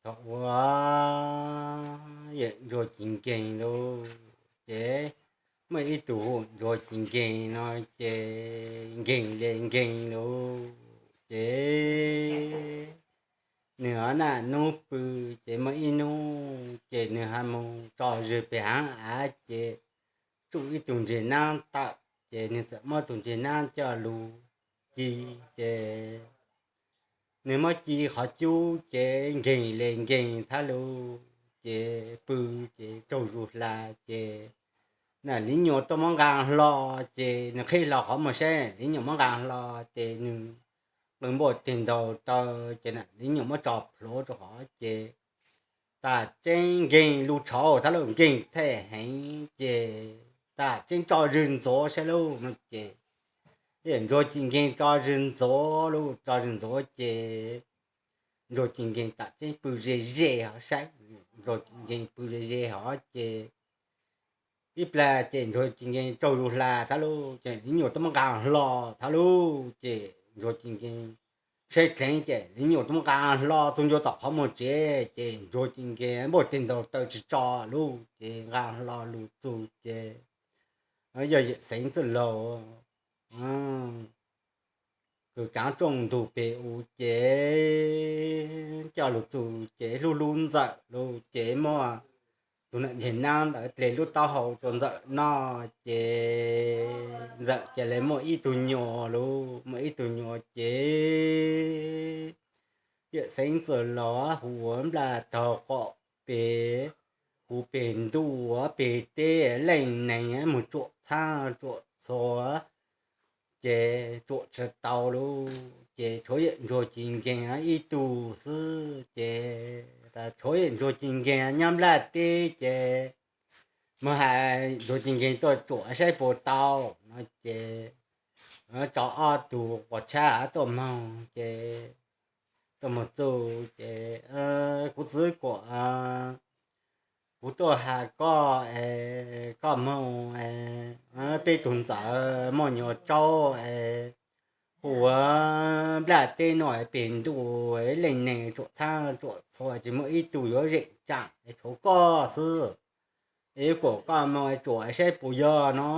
Thaum uas yawm Ntsuag Ci Nkeeg lauj, ces muaj ib tug hu Ntsuag Ci Nkeeg no, ces nkeeg li nkeeg lauj, ces nws ho naj nub pw, ces muaj ib hnub ces nws ho mus tso zws pem haav av, ces tsuj ib tug ntses nab tawm, ces nws txawm muab tus ntses nab coj lug ci, ces nws muab ci qhov cub, ces nkeeg li nkeeg thab lauj, ces pw, ces tsaug zug hla, ces na li nyuam tuaj muab nqaa hlo, ces nws qhib hlo qhov muag saib li nyuam muab nqaa hlo, ces nws qw npuaj teg ntaug taw, ces na li nyuam muab tso plhuav rau hov, ces tam tseeb nkeeg lug tshauv thab lauj, nkeeg thej heev, ces tam tseeb tso zws ntxuav saib lauj no, ces yawm Ntsuag Ci Nkeeg tso zws ntxuav lauj, tso zws ntxuav, ces Ntsuag Ci Nkeeg tam tseeb pw ze ze hov saib, Ntsuag Ci Nkeeg pw ze ze hov, ces ib plag ces Ntsuag Ci Nkeeg tsaug zug hla thab lauj, ces li nyuam tuaj muab nqaa hlo thab lauj, ces Ntsuag Ci Nkeeg saib dheev, ces li nyuam tuaj muab nqaa hlo txug ncua tom qhov muag tsev, ces Ntsuag Ci Nkeeg npuaj teg ntaug taw tsis tso lauj, ces nqaa hlo lug txug, ces yog yawm Xeev Txwj Laug kws kaav rooj ntug peg u, ces coj lug txug, ces hlub hlub Ntxawm lauj, ces muab tus nam ntses nab ntawd dleg lub taub hau rau Ntxawm noj, ces Ntxawm ca le muaj ib tug nyuas lauj, muaj ib tug nyuas, ces yawm Xeev Txwj Laug hu ua Nplaj Taug Qaum peg, hu peg ntuj peg teb, leej neeg moog tsuam txhab tsuam txhua, ces tsuam tsis tau lauj, ces tshuav yawm Ntsuag Ci Nkeeg ib tug xwb, ces tas tshuav yawm Ntsuag Ci Nkeeg nyob nplaj teb, ces moog has Ntsuag Ci Nkeeg tuaj tsuam saib puas tau no, ces tso ob tug quas tshab tuaj moog, ces tuaj moog txug, ces kuv txiv kuam, kuv tuaj has koj es koj moog, peb tug ntxawm muaj nyuas tsaub es hu ua nplaj teb no peg ntuj, leej neeg tsuam txhab tsuam txhua tsis muaj ib tug yuav zeem tsaam, tshuav koj xwb. Es kuam koj moog tsuam saib puas yog no.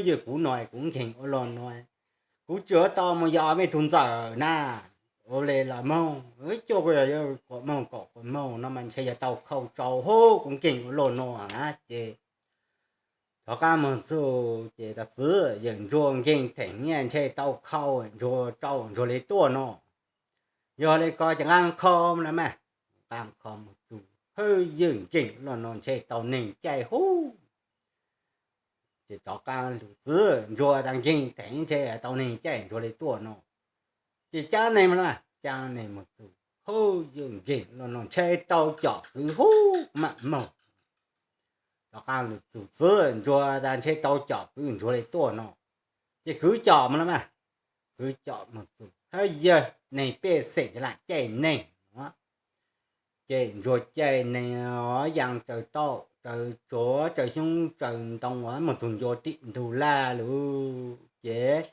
Yog kuv no kuv nkeeg ua luaj no, kuv tsuam tau moog yog mej tug ntxawm na. Ua le los moog, cuaj kuj yog kuam moog, kaum kuam moog no mas ntshe yog tau khau tsau hub, kuv nkeeg ua luaj no na. Ces rov qaab moog txug ces tas txiv, yawm Ntsuag nkeeg theem nyiaj ntshe tau khau Ntsuag tsau Ntsuag le tuaj no. Yog le ko ces nqaa kho mas, nqaa kho moog txug, hawj, yawg nkeeg luaj no ntshe tau neeg caij hub. Ces rov qaab lug, txiv, Ntsuag tas nkeeg theem ntshe tau neeg caij Ntsuag le tuaj no. Ces caab neeg mas, caab neeg moog txug, hawj, yawg nkeeg luaj no ntshe tau com kwv hub, maam moog. Rov qaab lug txug, txiv, Ntsuag tas ntshe tau com kwv Ntsuag le tuaj no. Ces kwv com mas, kwv com moog txug, hawj, yawg neeg pej xeem lam caij neeg. Ces Ntsuag caij neeg, yaa tsaws tauj tsaws tsuav tsaws xyoob tsaws ntoo moog txug ncua tim ntug laj lug, ces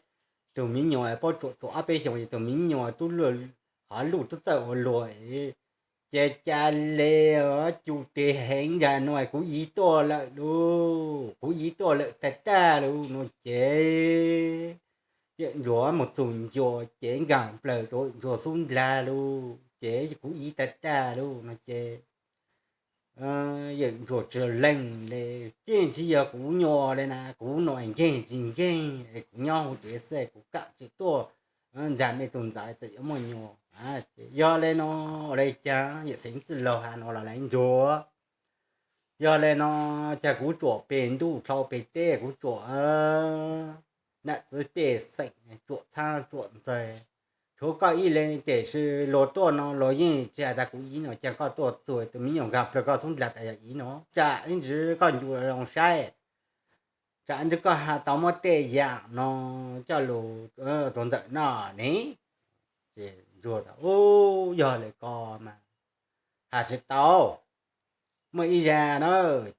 tug miv nyuas puab tsuam tsuam ob peb xyoos ces tug miv nyuas tub luj, hov luj tub txawj ua luag, ces ca le, cu teg heev nraag nuav, kuv iv tuaj lawm lauj, kuv iv tuaj lawm tag tag lauj no ces yawm Ntsuag moog txug ncua ces nkaag plawg rua Ntsuag xub ndlag lauj, ces kuv iv tag tag lauj no ces yawm Ntsuag tsi leeg le, ces tsi yog kuv nyuas le na, kuv nuav nkeeg tsi nkeeg es kuv nyob huv tsev xwb, kuv kaam tsi tuaj ntxag mej tug ntxawm txawm yuav muaj nyuas. Yog le no, ua le caag yawm Xeev Txwj Laug has no los lawv Ntsuag, yog le no, caag kuv tsuam peg ntuj dlhau peg teb, kuv tsuam nam txiv pej xeem tsuam txhaab tsuam ntxawg, tshuav koj ib leeg, tiam sis luag tuaj no luag yeej tsi has tas kuv iv no, caag koj tuaj txug tus miv nyuas nkaag plawg koj xub ndlag tas yog iv no, tsam ib ntsis koj ncu loo saib, tsam ib ntsis koj has tau muab tej yaam no coj lug rua Ntxawm noj ne. Ces Ntsuag tas, u, yog le ko mas has tsi tau. Muaj ib zag na,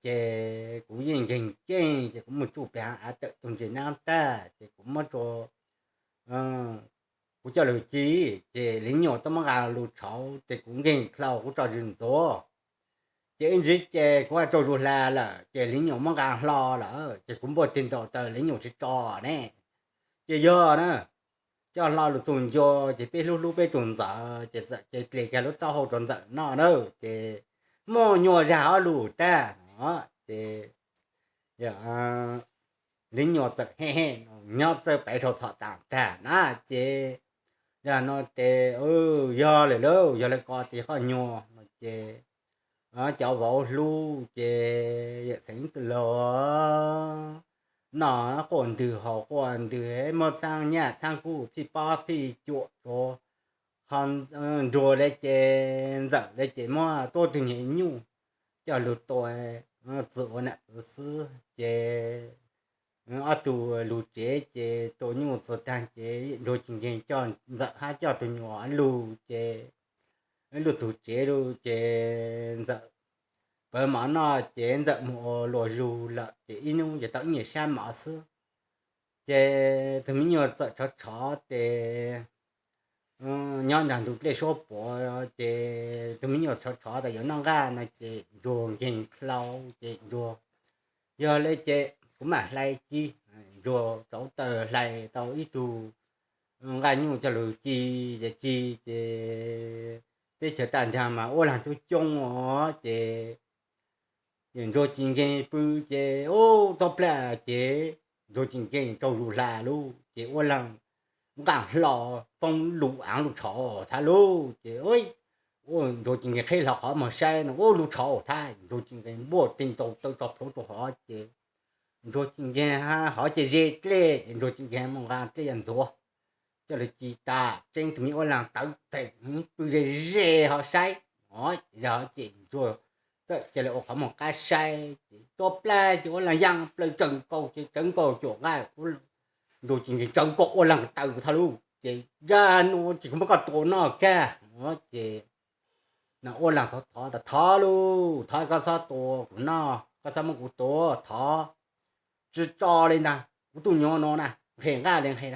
ces kuv yeej nkeeg ceeb, ces kuv moog tsuj peg haav av tawm tug ntses nab tag, ces kuv muab rua kuv coj lug ci, ces Liv Nyuam tuaj muab nqa lug tshauv ces kuv nkeeg dlhau kuv tso zws ntxuav. Ces ib ntsis ces kuv tsaug zug hla lawm ces Liv Nyuam muab nqa hlo lawm ces kuv npuaj tig ntaus taws Liv Nyuam tsis tso ne. Ces yog na, coj hlo lug txug ncua ces peb hlub hlub peb tug ntxawm ces txawm ces dles kiag lub taub hau rua ntxawm noj na. Ces muaj nyuas zag ob lug tag no ces Liv Nyuam txawm he he nyob txawj pem sau txhom tas tag na. Ces yog no ces yog lawm lauj, yog le ko ces koj nyuas no ces cov vauv hlub ces yawm xeev ib tug laug noj quaj ntwg haus quaj ntwg, muab txhaab nyaj txhaab kub phij pob phij cuam tsuav ho nruag le ces ntxawm le ces muab tuab tug nyuj coj lug tua txwm ua nam txwv xwb ces ob tug lug tsev ces tua nyuj txwv tag ces Ntsuag Ci Nkeeg coj ntxawm hab coj tug nyuam lug ces lug txug tsev lug ces ntxawm pawv mov noj ces ntxawm moog ua luas zug lawm ces ib nub ces tau ib nyuas sab mov xwb. Ces tug me nyuam txawm tshov tshov ces nyob nraag ntug dlej suab puam ces tug me nyuam tshov tshov tas yuav noj nqaj no ces Ntsuag Nkeeg dlau ces Ntsuag, yog le ces kuv mam hlais ci. Ntsuag rauv taws hlais tau ib tug nqaj nyuj coj lug ci, ces ci ces teb chaws tag nrag mas uab laag coob coob os ces Ntsuag Ci Nkeeg pw ces ub tuab plag ces Ntsuag Ci Nkeeg tsaug zug hla lug ces uab laag nqaj hlo poob lug aav lug tshauv thab lug ces Ntsuag Ci Nkeeg qheb hlo qhov muag saib no ub lug tshauv thab Ntsuag Ci Nkeeg npuaj tig ntaus taws tso plhuav rua hov ces Ntsuag Ci Nkeeg hov ces ze dlej ces Ntsuag Ci Nkeeg moog nqaa dlej yaj ntxuav coj lug ci tas tseeb tug me uab laag tawv teeg pw ze ze ho saib. Yog ces Ntsuag txawm ca le ua qhov muag qab saib ces tuab plag ces uab laag yaa plaws tsawv nkaus ces tsawv nkaus cuam nqaj, Ntsuag Ci Nkeeg tsawv nkaus uab laag taws thab lug ces zag nuav ces kuv muab koj tua noj kag. Ces no uab laag thov thov tas thov lug, thov koj txhob tua kuv noj, koj txhob muab kuv tua thov. Tsi tso le ntag, kuv tug nyuam no na nqhes nqaj le nqhes,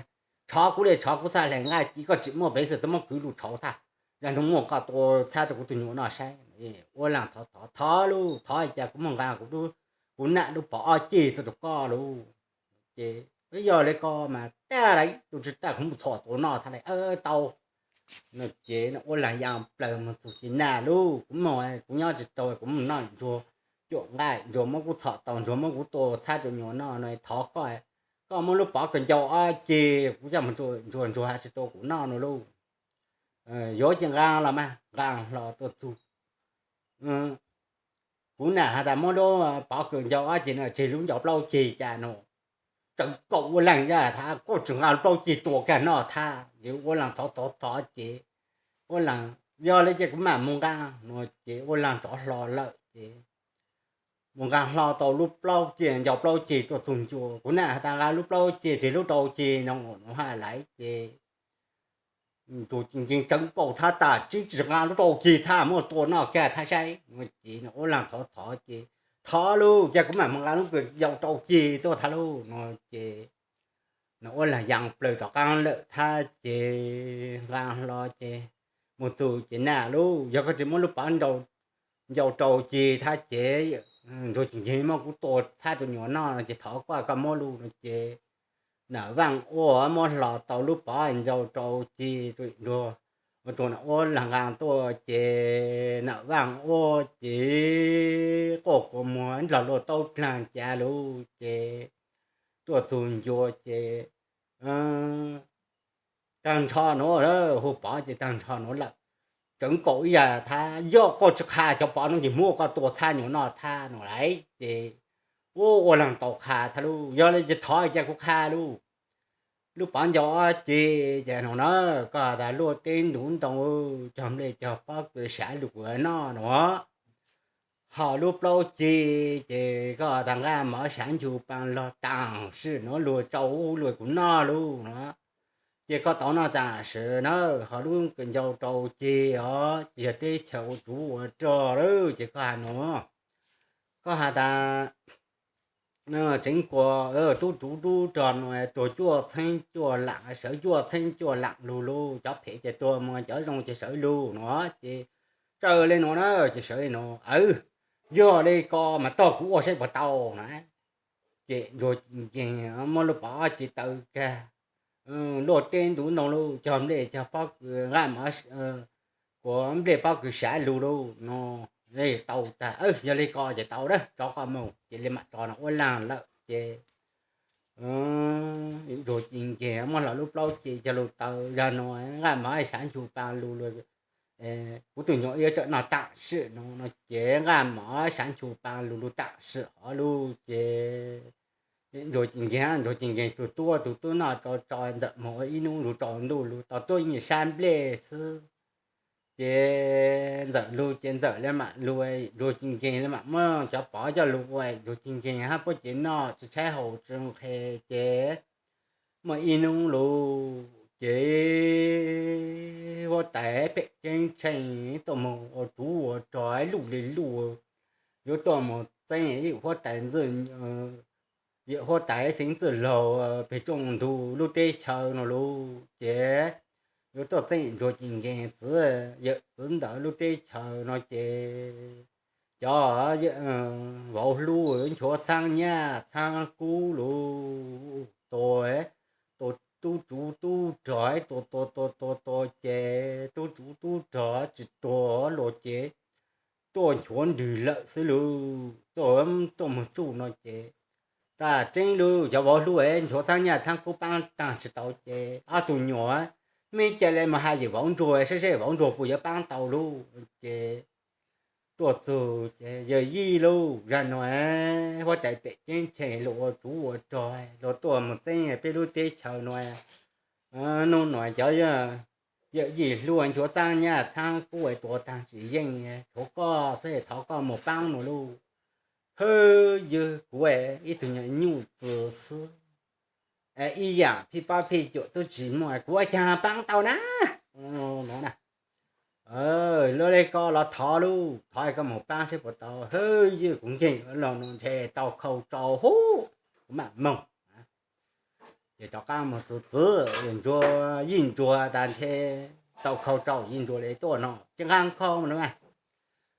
tshov kuv le tshov, kuv txhaj hlais nqaj ci, koj tsim muaj peev xwm tuaj muab kwv lug tshauv thaj, yog nug muaj koj tua txhab rua kuv tug nyuam noj saib. Uab laag thov thov thov lug, thov cas kuv moog nqaa kuv nam lub pov ob ceg txug rua koj lug. Ces yog le ko mas tag lawm, tus tsi tag kuv moog txhom tua noj thaj le tau. No ces uab laag yaa plaws moog txug ces nam lug, kuv moog kuv nyob tsi tau, kuv moog noj ntsuag cuam nqaj, ntsuag muab kuv txhom tau, ntsuag muab kuv tua txhab rua nyuam noj no, thov koj, koj muab lub pov kawg ncau ob ceg kuv coj moog rua ntsuag, ntsuag has tsi tua kuv noj no lauj. Yuav ces nqaa los mas nqaa hlo tuaj txug, kuv nam has tas muab lub pov kawg ncau ob ceg no tseg lub ncau plaub ceg cas no, tsawv nkaus uab laag yaj thab, koj tsi nqaa lub plaub ceg tua kag noj thab. Ces uab laag thov thov thov ces uab laag, yog le ces kuv mam moog nqaa no ces uab laag rov hlo lawm ces mus nqaa hlo tau lub plaub ceg ncau plaub ceg tuaj txug ncua, kuv nam has tas nqaa lub plaub ceg tseg lub rau ceg no, nuav haj laiv ces Ntsuag Ci Nkeeg tsawv nkaus thab tas tseeb tsi nqaa lub rau ceg thab, muab tua noj kag thab saib. Ces uab laag thov thov ces thov lug, cas kuv mam moog nqaa lub kawg ncau rau ceg tuaj thab lauj no ces no uab laag yaa plaws rov qaab lawm thab ces nqaa hlo ces mus txug ces nam lug, yog koj tsi muab lub pov ncau rau ceg thab ces Ntsuag Ci Nkeeg muab kuv tua txhab rua nyuam noj no ces thov koj, koj muab lug no ces nam vaaj ua muab hlo tau lub pov ncau rau ceg rua ntsuag, ua rua nam uab laag nqaa tuaj ces nam vaaj ua ces quaj kua muag nrog luag taub dlaag cav lug ces tuaj txug ncua ces taag nrho nuav, hu pov ces taag nrho nuav lawm. Tsawv nkaus ib yam thab, yog koj tsi qha cov pov nuav ces muab koj tua txhab nyuam noj thab no lauj. Ces ua laag tau qha thab lauj, yog le ces thov cas kuv qha lauj. Lub pov ncau ob ceg ces no na, koj has tas luaj teb ntuv ntoo, cog nplej cog pob kws sav lug kuv noj no. Ho lub plaub ceg ces koj has tas nqaj mov sav ncu paa log taam sim nuav luag rau luag kuv noj lauj no. Ces koj tau noj taam sim na. Ho lub kawg ncau rau ceg os ces yog teb chaws ua tsuv ua rog lauj, ces koj has no, koj has tas tseev kuas tub tsuv tub rog no tuag cuaj txheeb cuaj lam, sawv cuaj txheeb cuaj lam lug lauj. Cov phem ces tuag mus, cov zoo ces sawv lug no ces tsaws le nuav na, ces sawv le nuav, yog le ko mas tog kuv ua saib puas tau na. Ces Ntsuag Nkeeg muab lub pov ces taw kag, luaj teb ntuv ntoo lauj, cog nplej cog pob kws nqaj mov, kuas nplej pob kws sav lug lauj no, tau tag. Yog le ko ces tau dab tso koj mus, ces le mam tso no ua laag lawm ces Ntsuag Nkeeg muab hlo lub plaub ces cog lug taw zag no, nqaj mov sav ncu paa lug lauj. Kuv tug nyuam yuav tsawm noj tam sim no no ces nqaj mov sav ncu paa lug lug tam sim hov lauj ces Ntsuag Nkeeg, Ntsuag Nkeeg tug tub, tug tub noj tso tso Ntxawm moog ua ib nub lug tsaus ntuj lug tau tuab nyuag sab nplej xwb. Ces Ntxawm lug ces Ntxawm le mam lug, Ntsuag Nkeeg le mam muab cov pov coj lug ua, Ntsuag Nkeeg hab puab ces noj tsi tshaib haus tsi nqhis ces muaj ib nub lug ces huab tais phem ceeb tsheej tuaj moog ua tsuv ua rog luj le luj, yuav tuaj moog txeeb huab tais ntxwj, huab tais xeev txwj laug peg tsooj ntug lub teb chaws no lauj ces yuav tuaj txeeb Ntsuag Nkeeg txiv yawm txiv ntawd lub teb chaws no ces cov vauv hlub nchuav txhaab nyaj txhaab kub lauj, tua, tua tub tsuv tub rog, tua tua tua tua tua ces tub tsuv tub rog tsi tuag lauj ces tuaj nchuav ntws lawm xwb lauj. Tuaj, tuaj moog tsuj no ces tas tseeb lauj, cov vauv hlub nchuav txhaab nyaj txhaab kub paab taag tsi tau ces ob tug nyuam meb ca le moog has yawm vauv ntsuag saib saib vauv ntsuag puas yuav paab tau lauj. Ces tuaj txug ces yawg yij lauj, zag nuav huab tais phem ceeb tsheej luag ua tsuv ua rog luag tuaj moog txeeb peb lub teb chaws nuav, nub nuav cov yawm yij hlub nchuav txhaab nyaj txhaab kub tua taag tsis yeej, tshuav koj xwb, thov koj moog paab nuav lauj. Hwb, yog kuv ib tug nyuj txwv xwb, ib yaam phij pab phij cuam tub tsis muaj, kuv ua caag paab tau na? Luag le ko los thov lauj, thov koj moog paab saib puas tau. Hwb, yog kuv nkeeg los no ntshe tau khau tsau huv, kuv mam moog. Ces rov qaab moog txug txiv, yij ntsuag tas ntshe tau khau tsau, yij ntsuag le tuaj no ces nqaa khau no,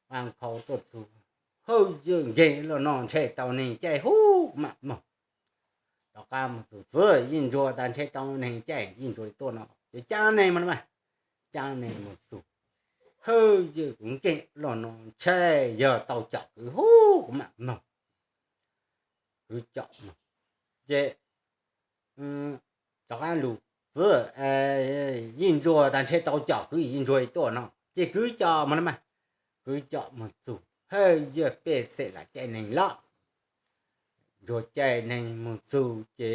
nqaa khau tuaj txug, hwb, yog nkeeg los no ntshe tau neeg caij huv, kuv mam moog. Rov qaab moog txug txiv, yij ntsuag tas ntshe tau neeg caij, yij ntsuag le tuaj no ces caab neeg mas, caab neeg moog txug, hwb, yog kuv nkeeg los no ntshe yog tau cov kwv huv, kuv mam moog. Kwv coj moog ces rov qaab lug txiv, yij ntsuag tas ntshe tau cov kwv, yij ntsuag le tuaj no ces kwv coj moog na mas, kwv coj moog txug, hwb, yog pej xeem lam caij neeg lawm. Ntsuag caij neeg moog txug ces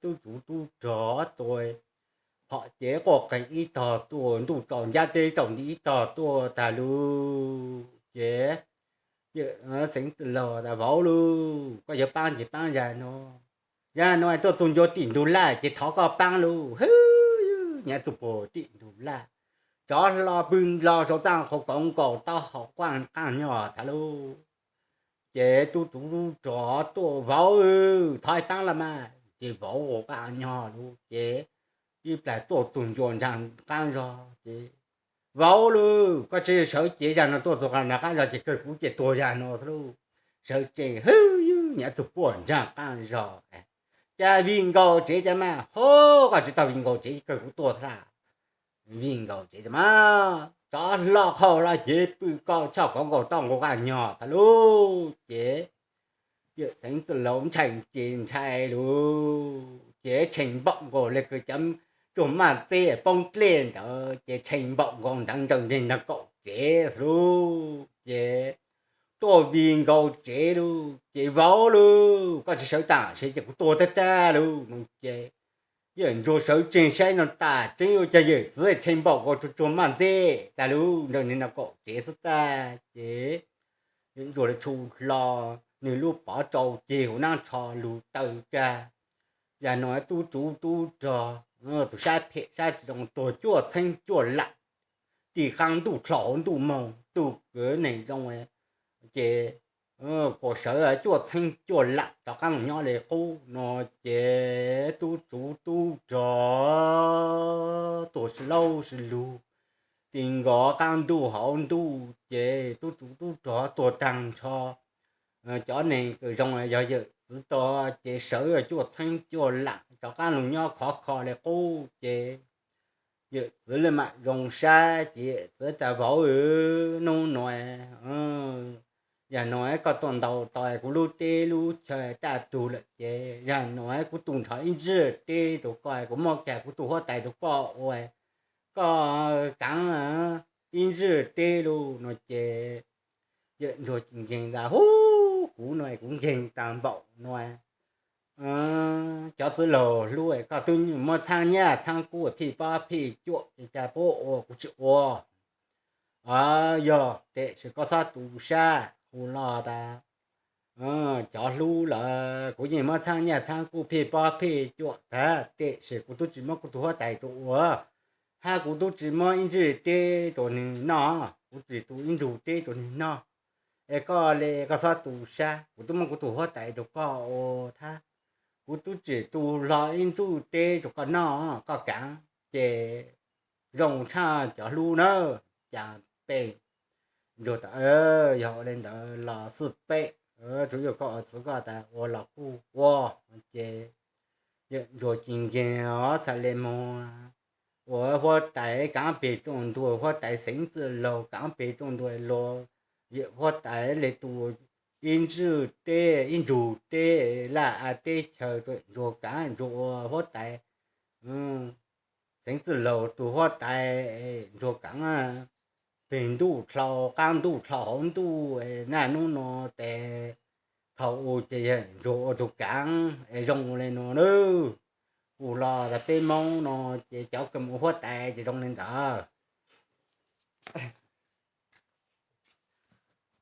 tub tsuv tub rog tuaj, phom ces quaj qees ib tog tuaj, ntuj tsaus ncav teb tsaus nti ib tog tuaj tag lauj. Ces yawm xeev txwj laug tas, vauv lauj, koj yuav paab ces paab zag no. Zag no tuaj txug ncua tim ntug laj ces thov koj paab lauj. Hwb, nyaj txuj puag tim ntug laj, tsov hlo pw nlo saum txaj qhua, kauv nkaus taub hau, qaaj qaaj nyog tag lauj. Ces tub tsuv tub rog tuaj, vauv, thov paab los mas. Ces vauv qaaj nyog lauj. Ces ib plag tuaj txug ncua nraag qaab zog ces, vauv lauj, koj tsi sawv cev zag no tuaj txug nraag qaab zog ces kawg kuv ces tuag zag no xwb lauj. Sawv tsees, hwb, nyaj txuj puag nraag qaab zog, cas vij nkaus tsev cas mas, hub, koj tsi tau vij nkaus tsev kawg kuv tuag tag. Vij nkaus tsev mas, tsov hlo qhau los ces pw kauv choj kauv nkaus taub nkaus qaaj nyog tag lauj. Ces yawm xeev txwj laug ntshai ces ntshai lauj, ces tshee npaum nkaus le kws cov tsuag maj txeb poob dlej ntawd ces tshee npaum nkaus ntawd nrawm nreeg nraag kaum tsev xwb lauj. Ces tuaj vij nkaus tsev lauj. Ces vauv lauj, koj tsi sawv taag seb ces kuv tuag tag tag lauj no ces yawm ntsuag sawv tsees saib no tas tseeb ua caag yawm txiv tshee npaum nkaus tsuag tsuag maj txeb tag lauj, nrawm nreeg nraag kaum tsev xwb tag. Ces yawm ntsuag le tshu hlo nwg lub pov rau ceg huv nab tsho lug taw kag. Zag no tub tsuv tub rog, tus sab phem sab tsi zoo tuag cuaj txheeb cuaj lam, tig qaab ntuj dlhau huv ntuj moog, tug kwv neeg zoo ces kuas sawv cuaj txheeb cuaj lam rov qab los nyob li qub no ces tub tsuv tub rog tuag sib laub sib lug ti nkaus qab ntuj hauv ntuj ces tub tsuv tub rog tuag tag nrho. Cov neeg kws zoo yog yawm txwv tog ces sawv cuaj txheeb cuaj lam rov qab los nyob khov kho li qub ces yawm txwv li mam zoo sab ces yawm txwv tas vauv, hnub no yog no koj tuaj ntaus tau kuv lub teb lub chaw tag tug lawm ces yog no kuv tu nrho ib ntsij teb rau koj, kuv muab kiag kuv tus huab tais rau koj ua, koj kaav ib ntsij teb lauj no ces yawm ntsuag nkeeg tas hub, kuv no kuv nkeeg tag npaum no. Cov txwv laug hlub, koj twb muab txhaab nyaj txhaab kub phij pob phij cuam ces cas puab ua kuv tsis ua? Yog tiam sis koj txhob tu sab, hu los tas cov hlub lawm, kuv yeej muab txhaab nyaj txhaab kub phij pob phij cuam tag tiam sis kuv tub tsis muab kuv tus huab tais rau ua, hab kuv tub tsis muab ib ntsij teb rau nwg noj, kuv tsis tu ib ntsug teb rau nwg noj. Es koj le koj txhob tu sab, kuv tub muab kuv tus huab tais rau koj ua thab, kuv tub tsis tu hlo ib ntsug teb rau koj noj, koj kaav. Ces zoo tshaj cov hlub na, cas pem ntsuag tas yog ua le ntawd los xwb pem, tsuav yog koj ua txwv koj tas ua los kuj ua. Ces yawm ntsuag ci nkeeg os txhais le moog ua huab tais kaav peg rooj ntuag, huab tais xeev txwj laug kaav peg rooj ntuag los, yawm huab tais le tu ib ntswj teb ib ntsug teb laj av teb chaws rau ntsuag kaav, ntsuag ua huab tais xeev txwj laug tus huab tais, ntsuag kaav peg ntuj dlhau qaab ntuj dlhau hauv ntuj, naj nub no tes thaum u ces yawg ntsuag ua tug kaav es zoo le nuav nawb. Kuv los tas peb Moob no ces cov kws mus ua huab tais ces zoo le ntawd.